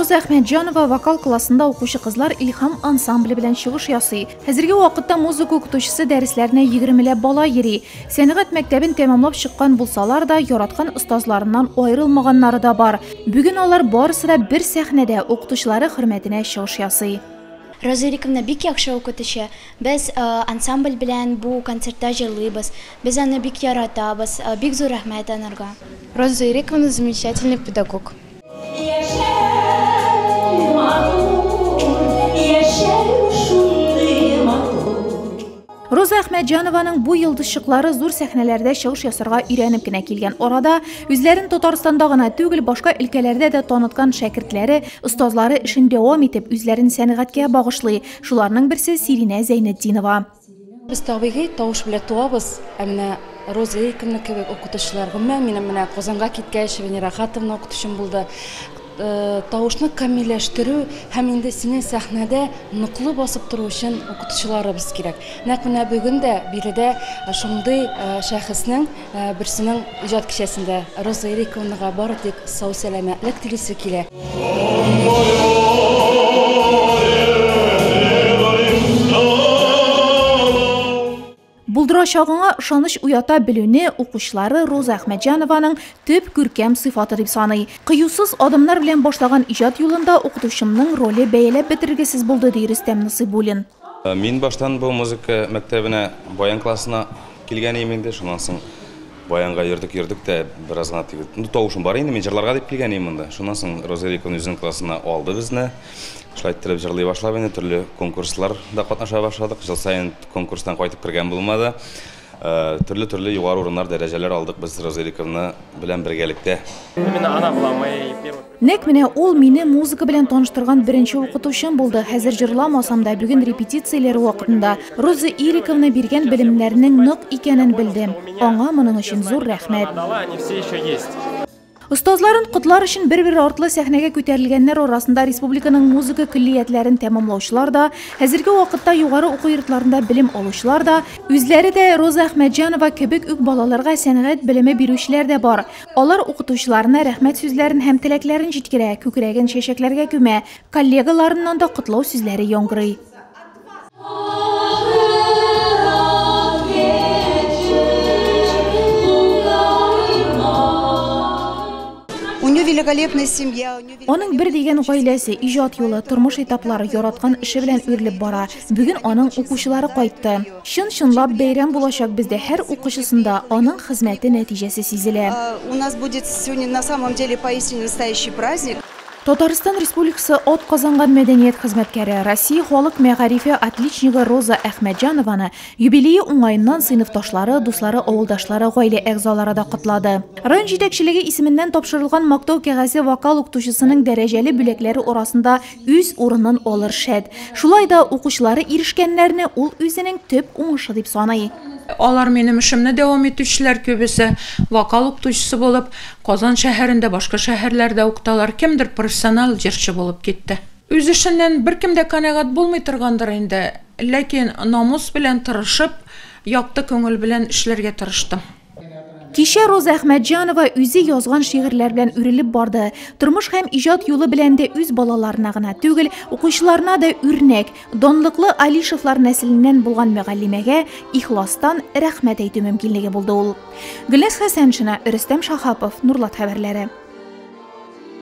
Роза Әхмәтҗанова вокал классында укучы кызлар Илһам ансамбле белән чыгыш ясый. Хәзерге вакытта музыка укытучысы дәресләренә егермеләп бала йөри. Сәнгать мәктәбен тәмамлап чыккан булсалар да, яраткан остазларыннан аерылмаганнары да бар. Бүген алар барысы да бер сәхнәдә укытучылары хөрмәтенә чыгыш ясый. Роза Ирековна бик яхшы укытучы. Без ансамбль белән бу концертта җырлыйбыз. Без аны бик яратабыз. Бик зур рәхмәт анарга. Роза Ирековна замечательный педагог. Роза Әхмәтҗанованың бу йолдызчыклары зур сәхнәләрдә чыгыш ясарга өйрәнеп кенә килгән арада, үзләрен Татарстанда гына түгел, башка өлкәләрдә дә таныткан шәкертләре, остазлары эшен дәвам итеп, үзләрен сәнгатькә багышлый. Шуларның берсе Сиринә Зәйнетдинова. Без табигый тавыш белән туабыз, ә менә Роза Ирековна кебек укытучылар, гомумән, минем менә Казанга киткәч, Венера Хатовна укытучым булды. Тавышны камилләштерү һәм инде синең сәхнәдә ныклы басып тору өчен укытучыларыбыз кирәк. Нәкъ менә бүген дә биредә шундый шәхеснең берсенең иҗат кичәсендә Роза Ирековнага бары тик сау-сәламәтлек телисе килә. Булдырачагыңа ышаныч уята белүне укучылары Роза Әхмәтҗанованың төп күркәм сыйфаты дип саный. Кыюсыз адымнар белән башлаган иҗат юлында укытучымның роле бәяләп бетергесез булды, ди Рөстәм Насыйбуллин. Мин баштан бу музыка мәктәбенә баян классына килгән идем инде, шуннан соң баянга йөрдек-йөрдек тә бераз гына теге, ну, тавышым бар инде, мин җырларга дип килгән идем монда. Шуннан соң Роза Ирековна үзенең классына алды безне. Шулай иттереп җырлый башлап инде төрле конкурсларда катнаша башладык. Ел саен конкурстан кайтып кергән булмады. Төрле-төрле югары урыннар, дәрәҗәләр алдык без Роза Ирековна белән бергәлектә. Нәкъ менә ул мине музыка белән таныштырган беренче укытучым булды. Хәзер җырламасам да, бүген репетицияләр вакытында Роза Ирековна биргән белемнәрнең нык икәнен белдем. Аңа моның өчен зур рәхмәт. Остазларын котлар өчен бер-бер артлы сәхнәгә күтәрелгәннәр арасында республиканың музыка көллиятләрен тәмамлаучылар да, хәзерге вакытта югары уку йортларында белем алучылар да, үзләре дә Роза Әхмәтҗанова кебек үк балаларга сәнгать белеме бирүчеләр дә бар. Алар укытучыларына рәхмәт сүзләрен һәм теләкләрен җиткерә, күкрәген чәчәкләргә күмә, коллегаларыннан да котлау сүзләре яңгырый. Аның бер дигән гаиләсе, иҗат юлы, тормыш этаплары, яраткан эше белән үрелеп бара. Бүген аның укучылары кайтты. Чын-чынлап бәйрәм булачак бездә, һәр укучысында аның хезмәте нәтиҗәсе сизелә. У нас будет сегодня на самом деле поистине настоящий праздник. Татарстан Республикасы ат казанган мәдәният хезмәткәре, Россия халык мәгарифе отличнигы Роза Әхмәтҗанованы юбилее уңаеннан сыйныфташлары, дуслары, авылдашлары, гаилә әгъзалары да котлады. Район җитәкчелеге исеменнән тапшырылган мактау кәгазе вокал укытучысының дәрәҗәле бүләкләре арасында үз урынын алыр шәт. Шулай да укучылары ирешкәннәрне ул үзенең төп уңышы дип саный. Алар минем эшемне дәвам итүчеләр, күбесе вокал укытучысы булып, Казан шәһәрендә, башка шәһәрләрдә укыталар. Кемдер профессионал җырчы булып китте. Үз эшеннән беркем дә канәгать булмый торгандыр инде, ләкин намус белән тырышып, якты күңел белән эшләргә тырыштым. Кичә Роза Әхмәтҗанова үзе язган шигырьләр белән үрелеп барды. Тормыш һәм иҗат юлы белән дә үз балаларына гына түгел, укучыларына да үрнәк. Данлыклы Алишевлар нәселеннән булган мөгаллимәгә ихластан рәхмәт әйтү мөмкинлеге булды ул. Гөлназ Хәсәншина, Рөстәм Шахапов, Нурлат хәбәрләре.